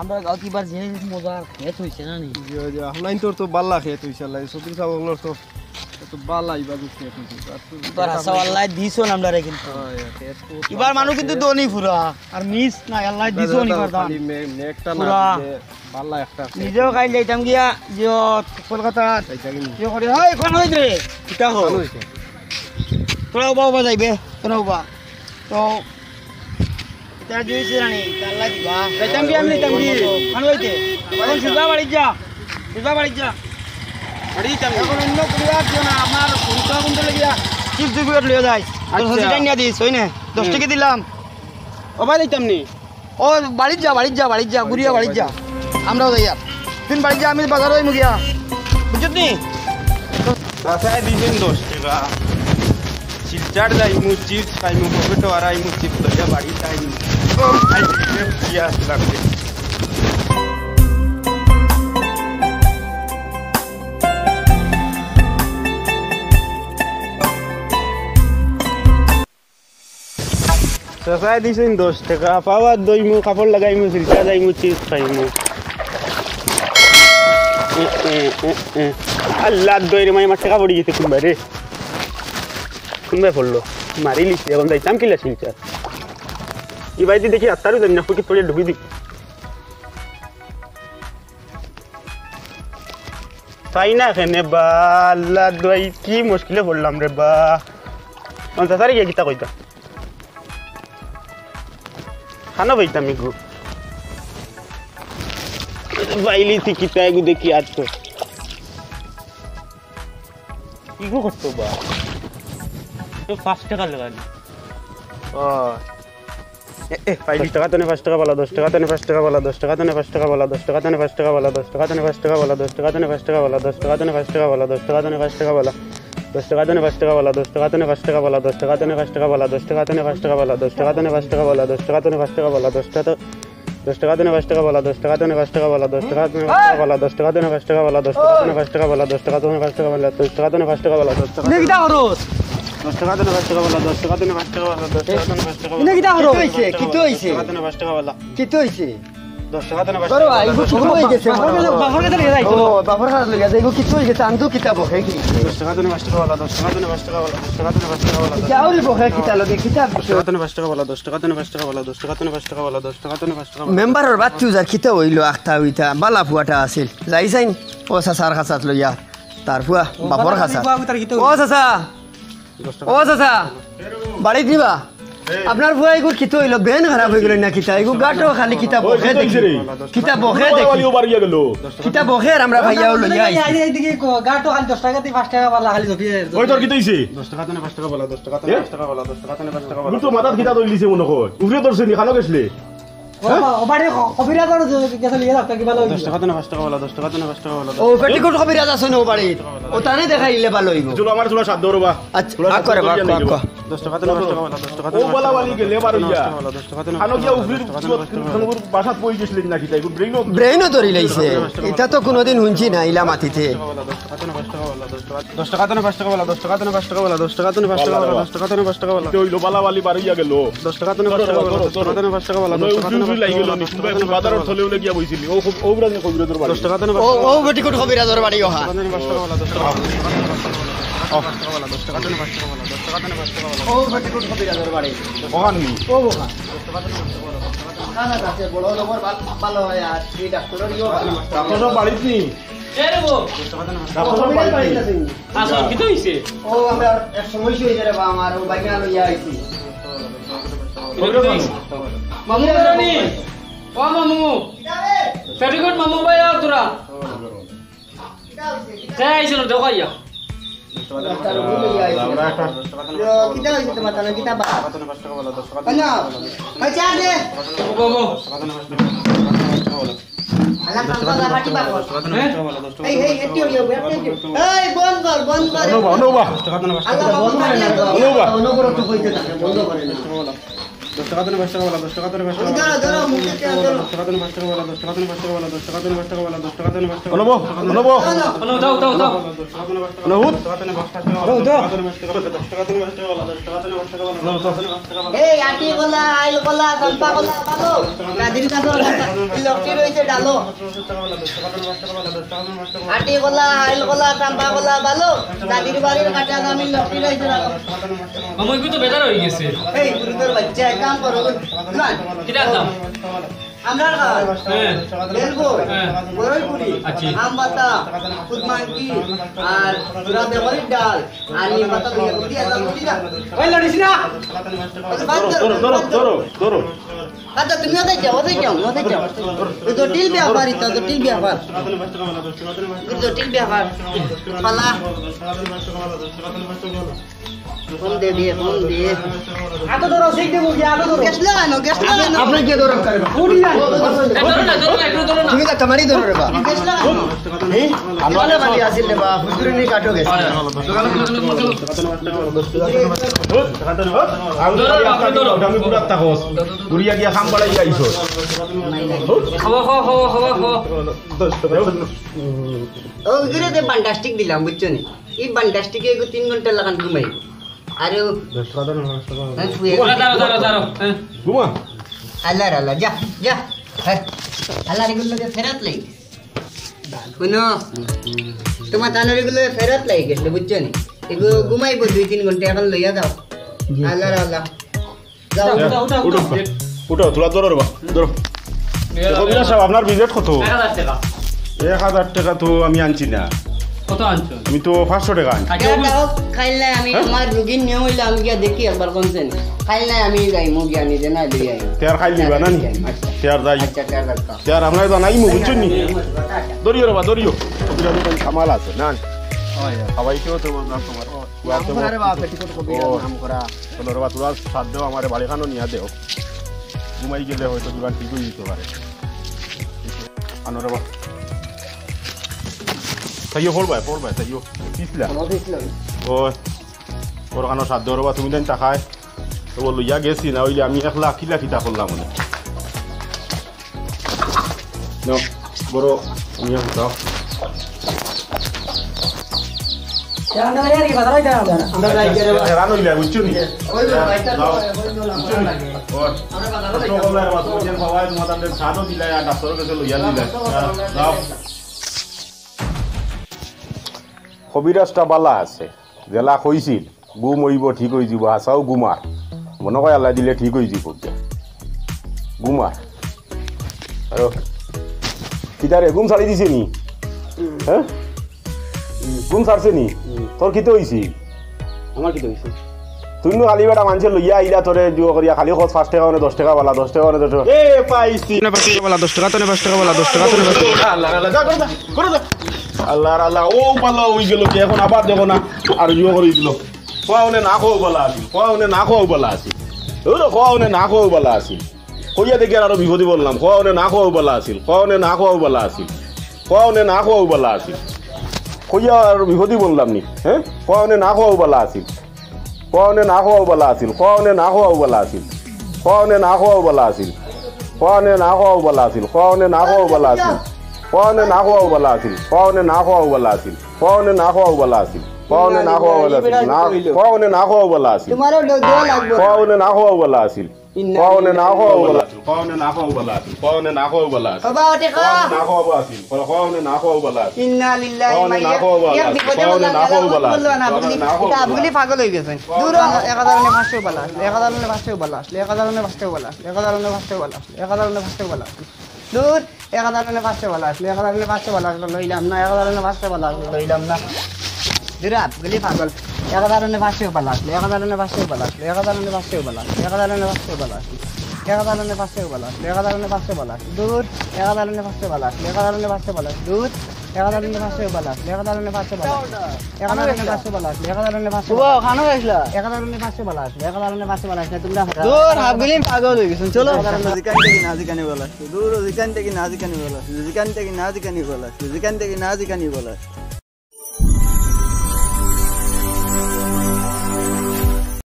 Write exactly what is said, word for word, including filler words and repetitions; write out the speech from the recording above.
আমরা গাঁওত ইবার যে মজার খেত অইছে না নি? জি, জি, আপনাইনতর তো বালা খেত অইছে, আল্লাহ, সতীশ সাহেব অকলর তো, তো বালা ইবার যে খেত অইছে। আর তো ইবার হাছা আল্লায় দিছইন আমরারে কিন্তু। হয়, খেত তো ইবার মানুষ কিন্তু ধনী পুরা, আর মিস নাই, আল্লায় দিছইন ইবার ধান। খালি মে-, মেঘটা না পুরা। দিলে বালা একটা খেত। নিজেও কাইল যাইতাম গিয়া, যে কলকাতা যাইতাম গিয়া। ইয়ে করে, "হেই, কোন হইতে রে?" কিতা হো? কোন হইতে? তোরা উবা উবা যাইবে, তোরা উবা। তো, ইটা দিছে রানি, আল্লায় দিবা। যাইতাম কি আমি যাইতাম কি? খান হইতে। এখন সুজা বাড়ি যা। সুজা বাড়ি যা। বাড়ি যাইতাম কি? এখন অন্য পরিবার দিও না, আমার পরিবার বন্ধু লাগিয়া। চিপস দুই প্যাকেট লইয়া যাই। তোর আচ্ছা। হসি টাইনিয়া দিস, ওই নে। দশ হুম। টেকা দিলাম। ও ভাই যাইতাম নি? ও বাড়িত যা, বাড়িত যা, বাড়িত যা, ঘুরিয়া বাড়িত যা। আমরাও যাইয়ার। তুই বাড়িত যা, আমি বাজারো যাইমু গিয়া। বুঝছত নি? চাচায় দিছইন দশ টেকা। শিলচর যাইমু, চিপস খাইমু, পকেটো আরাইমু, চিপস লইয়া বাড়িত আইমু। আই, পিয়াস লাগছে। চাচায় দিছইন দশ টেকা, পাওয়ার দইমু, কাপড় লাগাইমু, শিলচর যাইমু, চিপস খাইমু। এ, এ, এ, এ। আল্লার দইরে মাই আমার টেকা পড়ি গেছে কুনবায় রে। কুনবায় পড়লো? মারিলিছে, এখন যাইতাম কিলা শিলচর? ই বাইদি দেখি আত্মারও যাই না, ফুকি পড়ে ঢুকি দি। পাই না কেনে বা, আল্লার দোয়াই কি মুশকিলে পড়লাম রে বা। পঞ্চাশ হাজার গিয়া কিতা কইতা? খানো পাইতাম ইগু। বাইলি তুই কিতা এগু দেখি আর তো। ইগু করতো বা। তো পাঁচ টেকা লাগানি। ও। এ, এ, পাইলি। দশ টেকা তনে পাঁচ টেকা বালা, দশ টেকা তনে পাঁচ টেকা বালা, দশ টেকা তনে পাঁচ টেকা বালা, দশ টেকা তনে পাঁচ টেকা বালা, দশ টেকা তনে পাঁচ টেকা বালা, দশ টেকা তনে পাঁচ টেকা বালা, দশ টেকা তনে পাঁচ টেকা বালা, দশ টেকা তনে পাঁচ টেকা বালা, দশ টেকা তনে পাঁচ টেকা বালা, দশ টেকা তনে পাঁচ টেকা বালা, দশ টেকা তনে পাঁচ টেকা বালা, দশ টেকা তনে পাঁচ টেকা বালা, দশ টেকা তনে পাঁচ টেকা বালা, দশ টেকা তনে পাঁচ টেকা বালা, দশ টেকা তো দশ টেকা তনে পাঁচ টেকা বালা, দশ টেকা তনে পাঁচ টেকা বালা, দশ টেকা তনে পাঁচ টেকা বালা, দশ টেকা তনে পাঁচ টেকা বালা, দশ টেকা তনে পাঁচ টেকা বালা, দশ টেকা তনে পাঁচ টেকা বালা, দশ টেকা তনে পাঁচ টেকা বালা, দশ টেকা ইনে কিতা করস? দশ টেকা তনে পাঁচ টেকা বালা, দশ টেকা তনে পাঁচ টেকা বালা, দশ টেকা তনে পাঁচ টেকা বালা, ইনে কিতা করস? কিতা অইছে? কিতা অইছে? দশ টেকা তনে পাঁচ টেকা বালা। কিতা অইছে? দশ টেকা তনে পাঁচ টেকা বালা, দশ টেকা তনে পাঁচ টেকা বালা। বাপর কাছে লইয়া যাইতো। ও, বাপর কাছে লইয়া যাইতো। কিতা অইছে? চান্দু কিতা বকে কি? দশ টেকা তনে পাঁচ টেকা বালা, দশ টেকা তনে পাঁচ টেকা বালা, দশ টেকা তনে পাঁচ টেকা বালা, দশ টেকা তনে পাঁচ টেকা বালা। কিতা ওরে বকে কিতা লগে? কিতা দশ টেকা তনে পাঁচ টেকা বালা, দশ টেকা তনে পাঁচ টেকা বালা, দশ টেকা তনে পাঁচ টেকা বালা, দশ টেকা তনে পাঁচ টেকা বালা। মেম্বারর বাচ্চু যার কিতা অইলো, আখতা উইতা, বালা ফুয়াটা আছিল। যাই যাইন, ও চাচার কাছাত লইয়া। তার ফুয়া, বাপর কাছাত। ও চাচা, ও চাচা, বাড়িত নিবা? আপনার ফুয়া এগুর কিতা অইলো? বেন খারাপ অইগেলো না কিতা? এগু গাটো খালি কিতা বকে দেখি। কিতা বকে দেখি। কিতা বকে আর আমরা ভাইয়াও লইয়া আইছি। এইদিকে গাটো খালি দশ টেকা দি পাঁচ টেকা বালা খালি জপিয়ে। ওই তোর কিতা অইছে? দশ টেকা তনে পাঁচ টেকা বালা, দশ টেকা তনে পাঁচ টেকা বালা, দশ টেকা তনে পাঁচ টেকা বালা। গুরু তো মাথাত কিতা ধরিলিছে মনে হয়। উফরে ধরছে নি, খানো গেছলে? ও বা-, ও বাড়ি ক-, কবিরাজর যে গেছে লিয়ে যাও, তাকে ভালো অইছে। দশ টেকা তনে পাঁচ টেকা বালা, দশ টেকা তনে পাঁচ টেকা বালা, দশ ও, পেটিকোট কবিরাজ আছে না ও বাড়িত? ও তানে দেখাইলে ভালো অইবো। চলো, আমার চুলা সাত ধরো বা। আচ্ছা, চুলা আ, সাত করে, ধরো, বা, ইয়া বা, নেই বা। বা। দশ টেকা তনে পাঁচ টেকা বালা, দশ টেকা তনে ও পাঁচ বালা টেকা বালি বালা, গেলে দশ বার টেকা তনে অইয়া। পাঁচ টেকা বালা, দশ টেকা তনে পাঁচ টেকা বালা, দশ টেকা তনে পাঁচ টেকা বালা। বাসাত বই গেছিলেন নাকি তাই? ব্রেইনও ব্রেইনও ধরি লাইছে। ইটা তো কোনোদিন হুনছি না, ইলা মাতিতে। দশ টেকা তনে পাঁচ টেকা বালা, দশ টেকা তনে পাঁচ টেকা বালা, দশ টেকা তনে পাঁচ টেকা বালা, দশ টেকা তনে পাঁচ টেকা বালা, দশ টেকা তনে পাঁচ টেকা বালা। ইটা অইলো বালা বালি বারইয়া গেল। দশ টেকা তনে পাঁচ টেকা বালা, দশ টেকা তনে পাঁচ টেকা বালা, দশ টেকা তনে পাঁচ টেকা বালা, বাজারর তলেও লাগিয়া বইছিলি। ও খুব, ও বুড়া কবিরাজর বাড়ি। দশ টেকা তনে পাঁচ টেকা বালা, দশ টেকা তনে পাঁচ টেকা বালা, দশ টেকা তনে পাঁচ টেকা বালা। ও পেটিকোট কবিরাজর বাড়ি। ওখান নি। ও ওখান। না, না, আছে, বড় লোকর ভালো, ভালো হয় আর এই ডাক্তারর ইয়ে ভালো। ডাক্তার সব বাড়িত নি? এ রে বো। ডাক্তার সব বাড়িত নি? আসল কিতা অইছে? ও, আমরা এক সমস্যা অইছে রে বা আমার, ও বাইক লইয়া আইছি। মামু বেরোনি? ও মামু। Very good মামু ভাই, আও তোরা। কে আইছিল দেখো আইয়া। কিতা অইছে তোমার তাহলে? কিতা বা? না। আচ্ছা, আগে। বাবু। আল্লাহ কাম কাজ আবার কি পাবো? এই, এই, এটি অইলো, এটি অইলো। এই, বন্ধ কর, বন্ধ কর। অনুবা, অনুবা। আল্লাহ বাবু, বন্ধ কর। অনুবা। অনবরত কইতে থাকে, বন্ধ করে না। দশ টাকা দেন, পাঁচ টাকা বালা, দশ টাকা দেন, পাঁচ টাকা বালা, ধরো, ধরো, দশ টাকা দেন, পাঁচ টাকা বালা, দশ টাকা দেন, পাঁচ টাকা বালা, দশ টাকা দেন, পাঁচ টাকা বালা, দশ টাকা দেন, পাঁচ টাকা বালা। অনবো, অনবো। হ্যালো, যাও, যাও, যাও। দশ টাকা দেন, পাঁচ টাকা বালা, অনবো। দশ টাকা দেন, পাঁচ টাকা বালা, দশ টাকা দেন, পাঁচ টাকা বালা, দশ টাকা দেন, পাঁচ টাকা বালা, দশ টাকা দেন, পাঁচ টাকা বালা। এই আটি কলা, আইল কলা, চাম্পা কলা, ভালো। গাদির কাছে লটকি রইছে, ডালো। আটি কলা, আইল কলা, চাম্পা কলা, ভালো। গাদির বাড়ির কাটা দামি লটকি রইছে, ডালো। মামা, এগুলো তো বেটার হয়ে গেছে। এই গুরুতর বাচ্চা, এক কাম করো, না। কিটা দাম? আমরার গাছ, হ্যাঁ। বেলবো, হ্যাঁ। বড়ই পুরি, আচ্ছা। আম পাতা, খুদ মাংকি, আর তোরা বেগুনের ডাল, আর নিম পাতা লইয়া গুলি আর গুলি না। ওই লড়িস না। বাদ ধরো, ধরো, ধরো, ধরো, ধরো। বাদ দাও, তুমি ওদের যাও, ওদের যাও, ওদের যাও। তো জটিল ব্যাপার, এটা জটিল ব্যাপার। জটিল ব্যাপার। পালা। ফোন দে দিয়ে, ফোন দিয়ে। আতো ধরো, শিখ দে মুরগি, আতো ধরো। গেছলা আনো, গেছলা আনো। আপনি কে ধরো? উড়ি না। এ, ধরো না, ধরো না, একটু ধরো না। তুমি তো তোমারই ধরো রে বা। গেছলা আনো। এই? আমার বাড়ি আসিল রে বা, হুজুরে নি কাটো গেছে। আমি ধরো, আপনি ধরো। ওটা আমি পুরা তাকস। উড়িয়া গিয়া খাম বাড়াই আইছো। হো, হো, হো, হো, হো। ও, হুজুরে যে বান্ডাস্টিক দিলাম, বুঝছো নি? এই বান্ডাস্টিকে এগো তিন ঘন্টা লাগান ঘুমাইবো। আরে ও দশ টাকা দাও না, দশ টাকা দাও। হ্যাঁ, তুই দাঁড়াও, দাঁড়াও, দাঁড়াও, হ্যাঁ। ঘুমা। আল্লাহর আল্লাহ, যা, যা। হ্যাঁ। আল্লাহর এগুলো লোকে ফেরত লাই। শুনো, তোমার তানোর এগুলো ফেরত লাই গেছিল, বুঝছো নি? এগুলো ঘুমাইবো দুই তিন ঘন্টা, এখন লইয়া যাও। জি। আল্লাহর আল্লাহ। যাও, উঠো, উঠো, উঠো। উঠো, উঠো, তোরা ধরো রে বা, ধরো। দেখো, বিনা সাহেব, আপনার বিজেট কত? এক হাজার টাকা। এক হাজার টাকা তো আমি আনছি না। কত আনছো? আমি তো পাঁচশো টাকা আনছি। আচ্ছা, এটা ওগুলো হোক, খাইল নাই আমি, হ্যাঁ? আমার রুগীর নিয়ম হইলে আমি গিয়া দেখি একবার কোন চেন। খাইল নাই আমি যাই, মুগি আনি দে না, লই আই। তে আর খাইল দিবা না নি? আচ্ছা। তে আর যাই। আচ্ছা, তে আর যাই। তে আর আমরা জানাই মু, বুঝছো নি? আচ্ছা, আচ্ছা। ধরিও রে বা, ধরিও। কবিরাজ ভাই সামাল আছে, না? হয়, হয়। খাওয়াইতেও তো বললাম তোমার। নাম করা রে বাপ, পেটিকোট কবিরাজ ও। নাম করা। চলো রে বা, তোরা সাথ দেও, আমারে বাড়ি খানো নিয়া দেও। ঘুমাই গেলে হয়তো কিবা ঠিক হয়ে যেতে পারে। আনো রে বা। তাইও পড়বায়, পড়বায়, তাইও। পিছলা। কোনো পিছলা না। ও, ওর কানো সাথ দেও রে বা, তুমি দেন টাকায়। তো বললো, ইয়া গেছি না, হইলে আমি একলা কিলা কিতা করলাম মনে। নাও, বড়, নিয়ে যাও। আমরা বাজারে যাই, আমরা বাজারে যাই। আমরা যাই, যাই, যাই। হেরান হইলে, বুঝছো নি? ওই যে বাইকটা তো, যাও। ওই যে বুঝছো নি? ওর। আমরা বাজারে কষ্ট যাই। করলে আর বাজারে যাই, বাবা, তোমার তাদের সাথও দিলাই, আর ডাক্তারের কাছে লইয়া দিলাই। যাও। কবিরাজটা বালা আছে, যেলা কইছিল। ঘুম অইবো, ঠিক অইযিবো, হাছাউ ঘুমার। মনো কয় আল্লায় দিলে ঠিক অইযিবো। ঘুমার। আরো কিতারে ঘুম ছাড়ি দিছে নি? হুম। হ্যাঁ? হুম। ঘুম ছাড়ছে নি? হুম। তোর কিতা অইছে? আমার কিতা অইছে? তুই নু খালি বেটা মানষে লইয়া আইলা তোরে জুয়া করিয়া খালি খোঁজ পাঁচ টেকা অনে দশ টেকা বালা, দশ টেকা অনে দশ টেকা। এ পাইছি। না, পাঁচ টেকা বালা, দশ টেকা তো নে, পাঁচ টেকা বালা, দশ টেকা তো নে, পাঁচ টেকা। আল্লাহ, আল্লাহ, যা, করে যা, করে যা। আল্লাহ, আল্লাহ, ও বালা অই গেল কি, এখন আবার দেখো না, আর জুয়া করি দিল। খোয়া অনে না খোয়া বালা আছিল, খোয়া অনে না খোয়া বালা আছিল। ওরে খোয়া অনে না খোয়া বালা আছিল। কইয়া দেখি আর আরো বিপদে পড়লাম। খোয়া অনে না খোয়া বালা আছিল, খোয়া অনে না খোয়া বালা আছিল, খোয়া অনে না খোয়া বালা আছিল। কইয়া আর বিপদে পড়লাম নি, হ্যাঁ? খোয়া অনে না খোয়া বালা আছিল, খোয়া অনে না খোয়া বালা আছিল, খোয়া অনে না খোয়া বালা আছিল, খোয়া অনে না খোয়া বালা আছিল, খোয়া অনে না খোয়া বালা আছিল, খোয়া অনে না খোয়া বালা আছিল, খোয়া অনে না খোয়া বালা আছিল, খোয়া অনে না খোয়া বালা আছিল, খোয়া অনে না খোয়া বালা আছিল, খোয়া অনে না খোয়া বালা আছিল, না, খোয়া অনে না খোয়া বালা আছিল, তোমারও দেওয়া লাগবে। খোয়া অনে না খোয়া বালা আছিল। ইন্না খোয়া অনে না খোয়া বালা আছিল, খোয়া অনে না খোয়া বালা আছিল, খোয়া অনে না খোয়া বালা আছিল। বাবা, ওঠে খা। খোয়া অনে না খোয়া বালা আছিল, খোয়া, খোয়া অনে না খোয়া বালা আছিল। ইন্না লিল্লাহি খোয়া অনে ওয়া না ইন্না খোয়া বালা আছিল, এক বিপদে খোয়া অনে পড়লাম, না খোয়া বালা আছিল, খোয়া অনে না খোয়া বালা আছিল। আপনি পাগল হয়ে গেছেন। দূর হ, এক হাজার অনে পাঁচশো বালা আছিল, এক হাজার অনে পাঁচশো বালা আছিল, এক হাজার অনে পাঁচশো বালা আছিল, এক হাজার অনে পাঁচশো বালা আছিল, এক হাজার অনে পাঁচশো বালা আছিল। দূর, এক হাজার অনে পাঁচশো বালা আছিল, এক হাজার অনে পাঁচশো বালা আছিল, লইলাম না, এক হাজার অনে পাঁচশো বালা আছিল, লইলাম না। দূর হ, আপনি পাগল। এক হাজার অনে পাঁচশো বালা আছিল, এক হাজার অনে পাঁচশো বালা আছিল, এক হাজার অনে পাঁচশো বালা আছিল, এক হাজার অনে পাঁচশো বালা আছিল, এক হাজার অনে পাঁচশো বালা আছিল, এক হাজার অনে পাঁচশো বালা আছিল। দূর, এক হাজার অনে পাঁচশো বালা আছিল, এক হাজার অনে পাঁচশো বালা আছিল। দূর, এক হাজার অনে পাঁচশো বালা আছিল, এক হাজার অনে পাঁচশো বালা আছিল। এক হাজার অনে পাঁচশো বালা আছিল, এক হাজার অনে পাঁচশো বালা আছিল। ও, খানো খাইছিলা? এক হাজার অনে পাঁচশো বালা আছিল, এক হাজার অনে পাঁচশো বালা আছিল। তোমরা দূর, হাফ গিলিন পাগল হয়ে গেছেন, চলো। এক হাজার অনে পাঁচশো বালা আছিল। দূর, যেখান থেকে না যেখানে বালা আছিল, যেখান থেকে না যেখানে বালা আছিল, যেখান থেকে না যেখানে বালা আছিল।